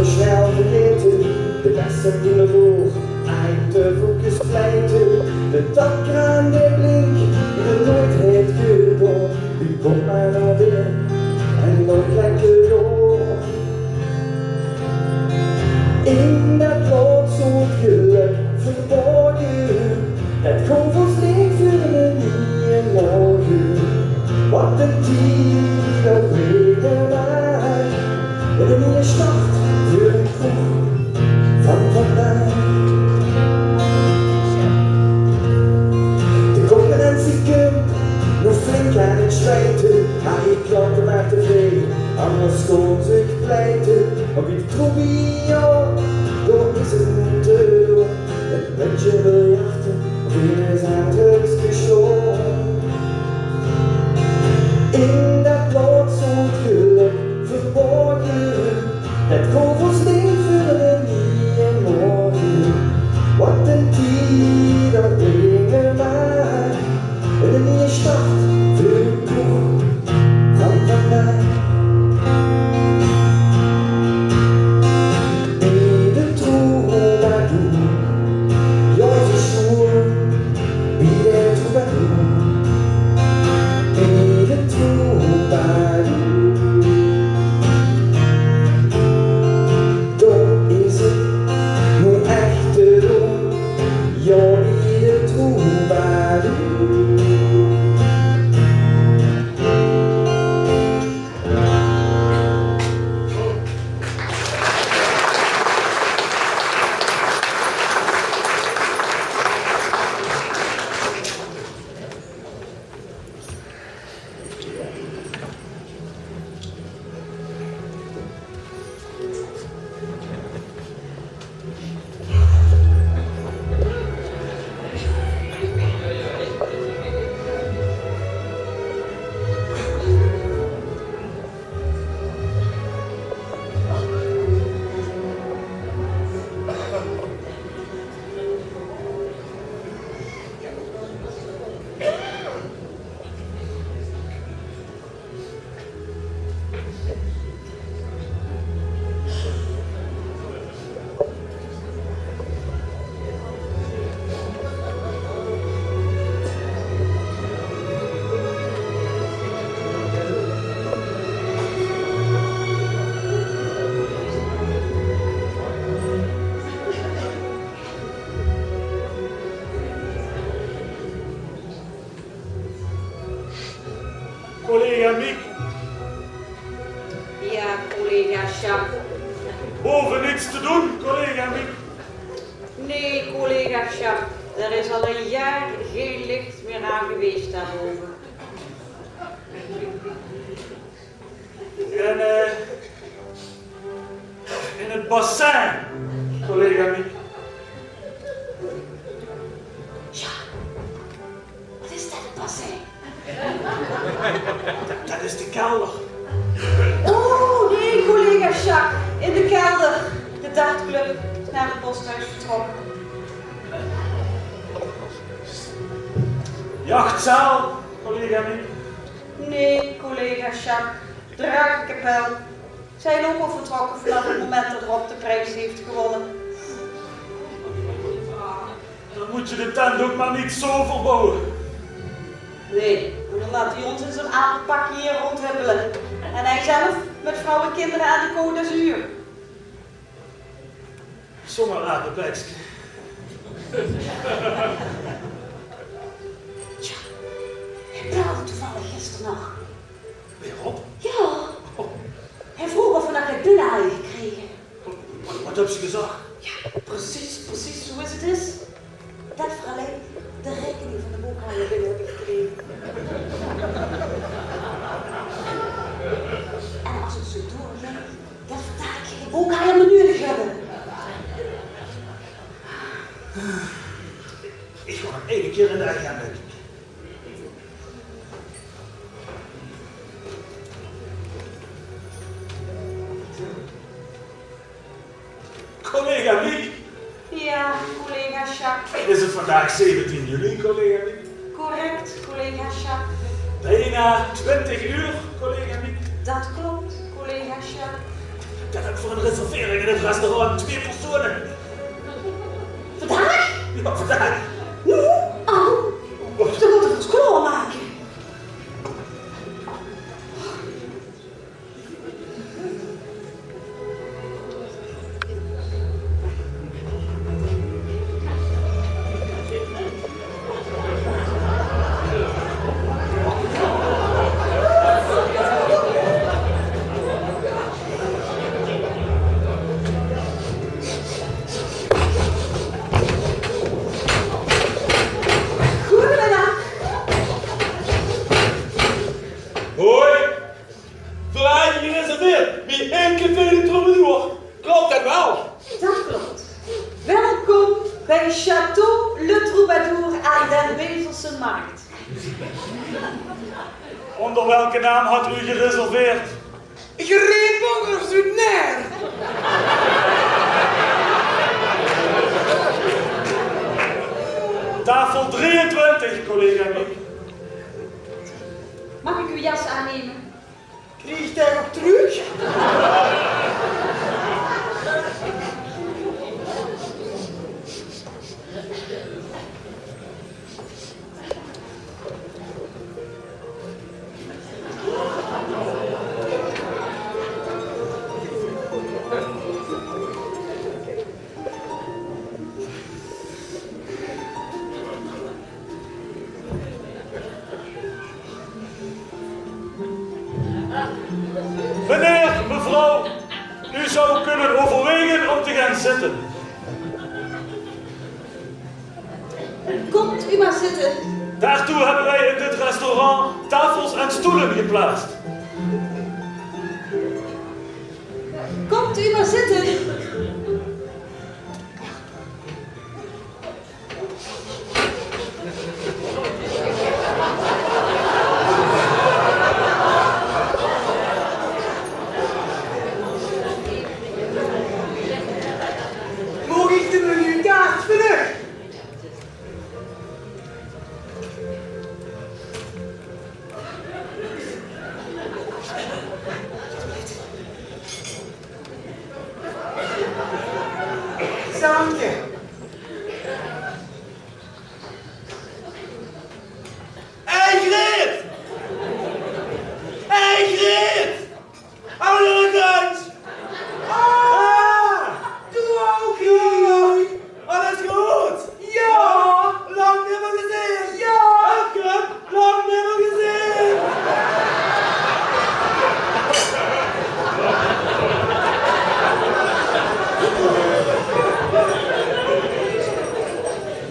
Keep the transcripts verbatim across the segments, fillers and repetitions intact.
Snel vergaete, de beste in de boeg, eind te vroeg gesplete. De dakkraan dae blink, de noeit haet gedaon. Wie kómp mer nao binne en laot lekker door. In det laot zoot gelök verborge. Det gaf ós leed veur eine nieje morge. Wat ein tied, det wete v'r. En eine nieje start veur de kroeg van vandaag. De concurrentie kump nog flink aan 't zjweite, mer ich klap 't mer tevrie, angers gaon ze pleite. Mer wie de kroeg bie, jao, dao is 't noe te doon. Ein pötje biljarte of ein zaandhuukske sjoon. In det laot zoot gelök verborge. Det gaf ós leed veur eine nieje morge. Wat ein tied, det wete v'r. En eine nieje start veur de kroeg van vandaag. Bie de troubadour, jao, ze zónge bie de troubadour. Bie de troubadour. Dao is 't noe ech te doon. Jao, bie de troubadour. Collega Miek. Jao, collega Sjaak. Bove niks te doon, collega Miek? Nae, collega Sjaak. D'r is al ein jaor gein lich mieë aan gewaes daobove. En, eh, in 't bassin, collega Miek. Sjaak, wat is det, 't bassin? Det, det is de kelder. Oh, nae, collega Sjaak, in de kelder. De dartclub is nao 't posthoes vertrokke. Jachtzaal, collega Miek. Nae, collega Sjaak. Drakenkapel. Zeen ouch al vertrokke vanaaf 't moment det Rob de pries haet gewónne. Dan mót se de tent ouch mer neet zo verbouwe. Nae, mer dan laot dae ós in zo'n apepak hie róndhuppele. En hae zelf mit vrouw en kinder aan de Côte d'Azur. Zomer apepekske. Tja, hae belde toevallig gister nog. Wae, Rob? Jao. Hae vroog of v'r nog get binne hadde gekrege. Wat, wat höbs se gezag? Jao, precies, precies zoe is 't is. Det v'r allein de raekening van de boekhouder binne höbbe gekrege. En es 't zoe doorgeit, dan vertaal ich gein boekhouder mieë nudig höbbe. Ich gaon nog eine kier in de agenda kieke. Collega Miek. Jao, collega Sjaak. Is 't vandaag zeventien juli, collega Miek? Correct, collega Sjaak. Bijna twintig uur, collega Miek? Det klop, collega Sjaak. Ich höb veur ein reservering in 't restaurant, twieë persone. Vandaag? Jao, vandaag. Noe? Oh, dan mót ich 't klaormake. Goedemiddag. Hoi. Veer hawwe gereserveerd bie Café de Troubadour. Klop det waal? Det klop. Welkom bie Château Le Troubadour aan de Beverse Markt. Onder welke naam had u gereserveerd? Greet Bokkers oet Naer. Tafel drieëntwintig, collega Miek. Mag ik uw jas aannemen? Krieg ich dae nog trök? Meneer, mevrouw, u zou kunnen overwegen om te gaan zitten. Komt u maar zitten. Daartoe hebben wij in dit restaurant tafels en stoelen geplaatst. Komt u maar zitten. Maag ich de menukaart veur uch? Dank je. Hey, Greet! Hey, Greet! Hallo, Greet! Ah, doe ouch, jao. Alles good? Jao. Lang nimmer gezeen. Jao. Lang nimmer gezeen.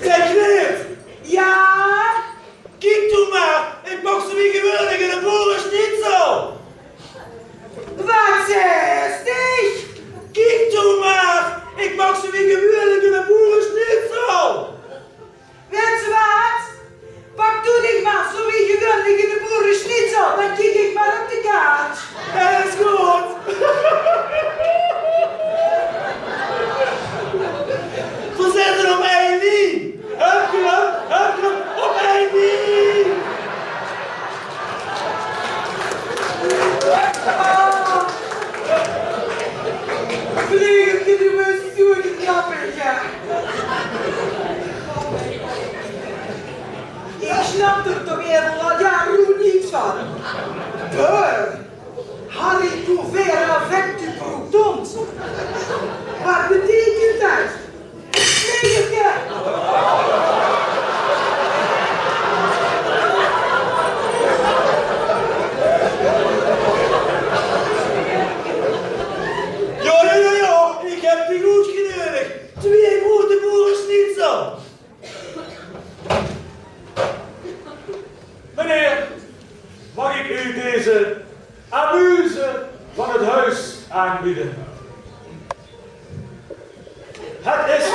Zeg, Greet! Jao? Kiek toe mer, ich bak zoe wie gewuurlik eine boereschnitzel. Waat zaes dich? Kiek toe mer, ich bak zoe wie gewuurlik eine boereschnitzel. Wèts se waat? Bak doe dich mer zoe wie gewuurlik eine boereschnitzel, dan kiek ich mer op de kaart. Is good. Veer zitte op ein lien. Hup, hup, hup, hup, op ein lien. Vlegerke, doe bös zoe knappig, jao. Ich snap d'r toch eve al jaore niks van. Deur. Haricots verts avec du crouton. Waat beteikent det? Vlegerke! Jao, jao, jao, jao, ich höb dich oetgeneudig. Twieë groeate boereschnitzel. Meneer, mag ik u deze amuse van het huis aanbieden? Het is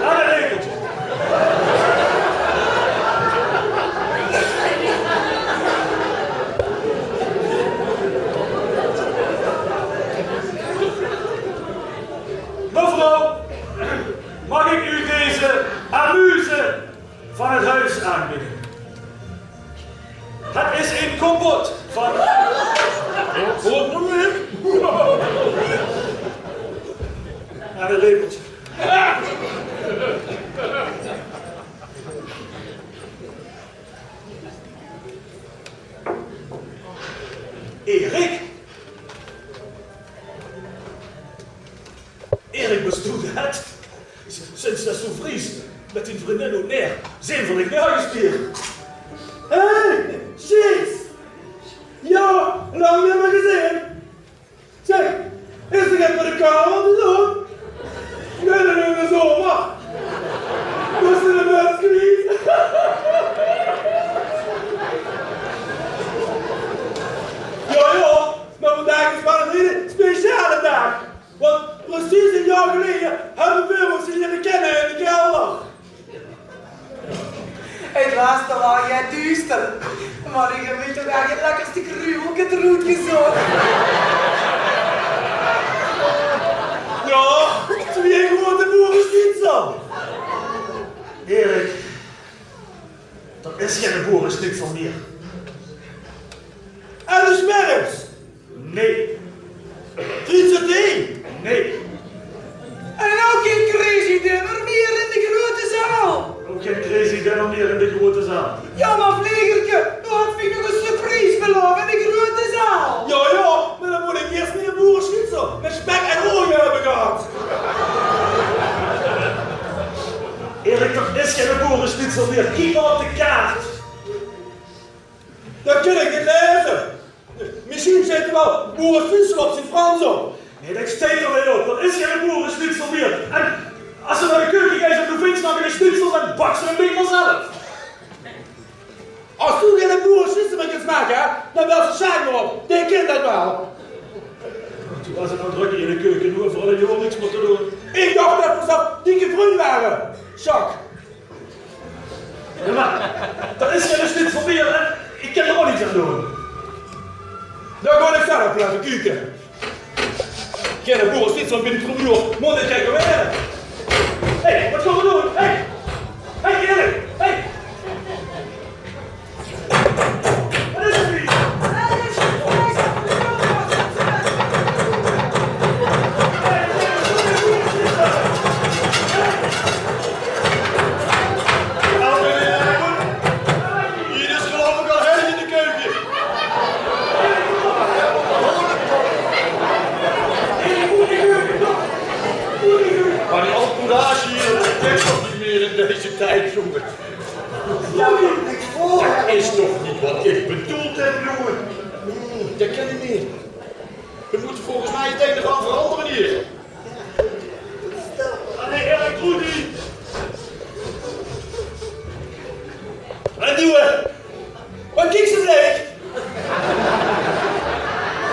Aan het lepeltje. Mevrouw, mag ik u deze Het huis aanbieden. Het is een kompot van... Aan een lepeltje. Erik? Erik, bès doe det? Sinds det zoe vries mit dien vriendin oet Neer, zeen v'r dich nörges mieër. Hé, Sjees! Jao, lang neet mieër gezeen. Zèk, is d'r get mit de kamer te doon? Nae, nae, nae, nae, zoe, wach. Bès se de muts kwiet? Jao, jao, mer vandaag is waal eine hiele speciale daag. Want precies ein jaor geleje höbbe veer ós liere kinne in de kelder. Het waas toch al get duuster, mer ich höb mich toch waal het lekkerste gruwelke d'roet gezoch. Jao, twieë groeate boereschnitzel. Erik, d'r is geine boereschnitzel mieër. En de smerps? Nae. Friet saté? Nae. En ouch gein crazy dinner mieër in de groeate zaal? Ouch gein crazy dinner mieër in de groeate zaal. Jao, mer Vlegerke, doe hads mich nog ein surprise belaof in de groeate zaal. Jao, jao, mer dan mót ich ieës mien boereschnitzel mit spek en olie höbbe gehad. Erik, d'r is geine boereschnitzel mieër. Kiek mer op de kaart. Det kin ich neet laeze. Mesjien steit d'r waal boereschnitzel op zien Frans op. Nae, det steit d'r neet op. Det is geine boereschnitzel mieër. En es se nao de keuke geis en doe vinjs nog eine schnitzel, dan baks se 'm beter zelf. Es doe geine boereschnitzel mieër kins make, hè, dan bels se Sjaak mer op. Dae kin det waal. Doe waas 't noe drök in de keuke, noe veural in de niks mieër te doon. Ich dach det v'r zoe dikke vrunj wore, Sjaak. Jao, mer det is geine schnitzel mieër, hè. Ich kin d'r ouch niks aan doon. Dan gaon ich zelf effe kieke. Geine boereschnitzel binne twieë oer, mót ich kieke waere. Hé, waat gaon v'r doon? Hé! Hé, Erik! Hé! Waat is 't hie? Hie is geluif ich al herrie in de keuke. Mer die entourage hie, det is toch neet mieër in deze tied, jónge. Det is toch neet waat ich bedoeld höb, jónge. Det kin neet mieër. V'r mótte volges mich 't ein en anger verangere hie. Allee, Erik, Rudy. En doe, hè? Waat kieks se bleek?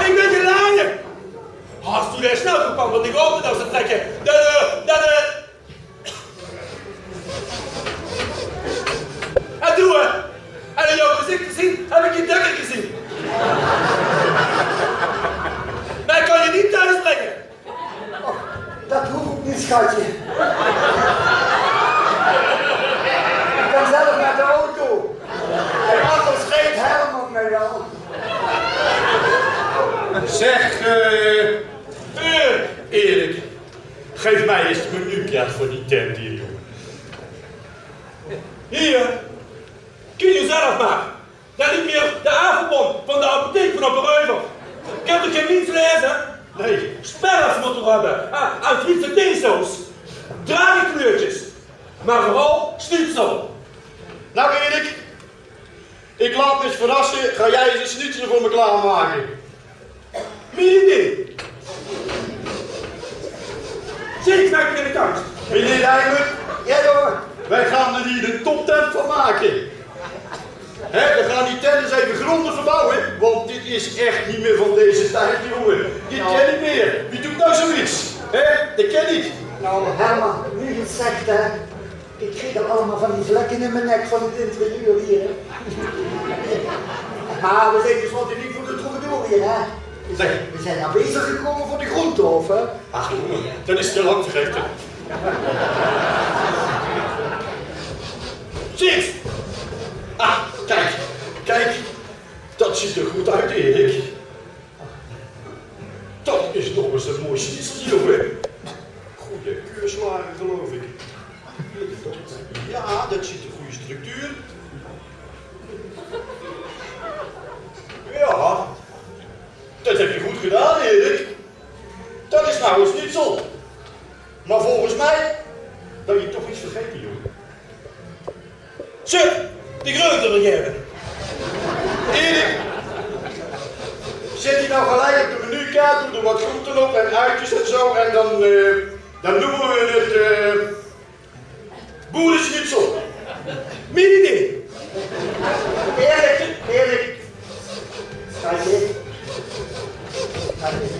Ich bön gelaje. Has doe dae snel gepakt, want ich haop det ze trèkke. Det, eh, det, eh, En doe, hè? En in jouw gezich te zien, höb ich gein dökker gezeen. Mer ich kan dich neet thoes bringe. Och, det hoof ouch neet, sjatje. Ich kan zelf mit de auto. En angers rijdt Herman mich waal. Zeg, eh, eh, Erik, geef mij eens de menukaart voor die tent hier, jongen. Hie, kiek zelf mer. Det is weer de aafbon van de apotheek van op de Reuver. Kint geer neet laeze? Nae. Sperres mót 'r höbbe. Ah, en frietsatésaus. Drage kleurtjes. Mer veural schnitzel. Nou, Erik, ik laat me eens verrassen. Ga jij eens een schnitzel voor me klaarmaken. Mien idee. Zèk, maak ich in de kast. Meneer Dijmen. Jao, jóng. Wij gaan er hier een toptent van maken. Hè, we gaan die tent eens even grondig verbouwen, want dit is echt niet meer van deze tijd, jongen. Dit kan niet meer. Wie doet nou zoiets? Hè, dat kan niet. Nou, Herman, noe geer 't zèk, hè. Ich krieg al allemaol van die vlekke in mien nek van 't interieur hie, hè. Mer veer zeen tenslotte neet veur de troubadour hie, hè. Veer zeen, veer zeen nao Beesel gekómme veur de Groentehof, hè. Ach, dan is 't al lang vergaete. Zit! Ah, kiek, kiek. Dat zuut d'r good oet, Erik. Dat is nog ins ein mooi sjnitselke, jóng. Gooj keurslaag, geluif ich. Jao, dat zuut d'r good structuur. Jao, dat höbs se good gedaon, Erik. Dat is noe ein sjnitsel. Mer volges mich höbs se toch get vergaete, jóng. Zèk, de greuter vergaete. Erik, zèt die noe geliek op de menukaart, doot d'r get groente op en oetjes en zo. En dan, eh, dan doon v'r 't, eh, boeresjnitsel. Mien idee. Erik, Erik. Dank dich. Dank dich.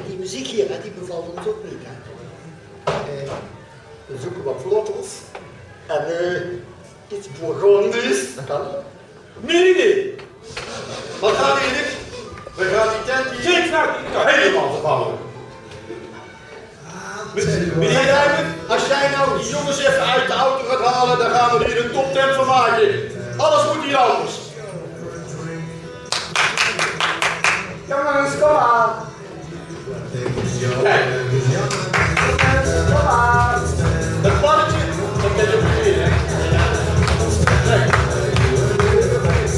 Die meziek hie, hè, die bevèlt ós ouch neet, hè. Eh, v'r zeuke get vlotters. En, eh, get Bourgondisch. Dat kan. Mien idee. Wat gaon v'r hie doon? V'r gaon die tent hie hielemaol vervange. Meneer Dijmen, es doe noe die jónges effe oet de auto geis haole, dan gaon v'r hie ein toptent van make. Alles mót hie anders. Jónges, kóm aan. Kiek. Kóm aan. Dat plannetje, dat kins se oet de weer, hè? Kiek. Kiek, kiek.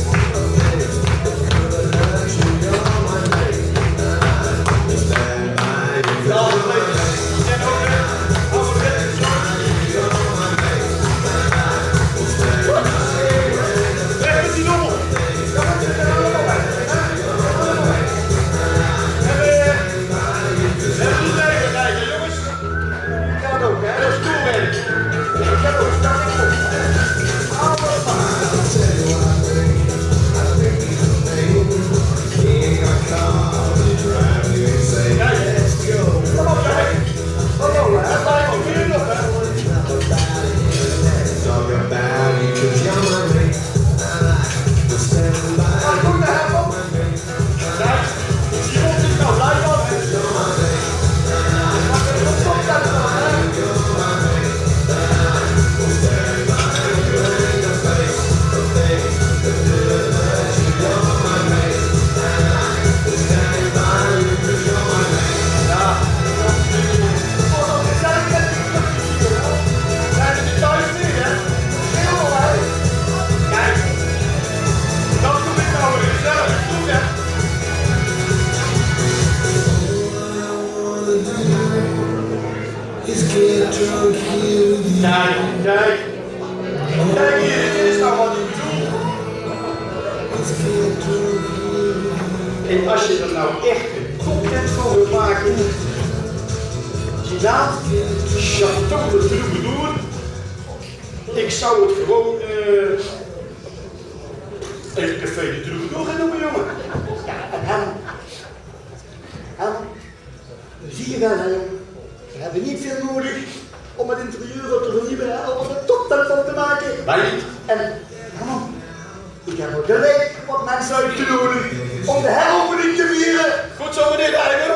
Kiek hie, dit is noe wat ich bedoel. En es se d'r noe ech ein toptent van wils make, die naam Château de Troubadour, ich zou 't gewoon, eh, in 't café de Troubadour gaon doon, jónge. Jao, en dan, dan Veer zeen d'r waal, hè, jóng. Veer höbbe neet väöl nuuedig óm 't interieur op te vernuuwe, hè, óm d'r ein toptent van te make. Weit. En, jao, ich höb ouch geliek get minse oetgeneudig óm de heropening te viere. Good zo, meneer Dijmen.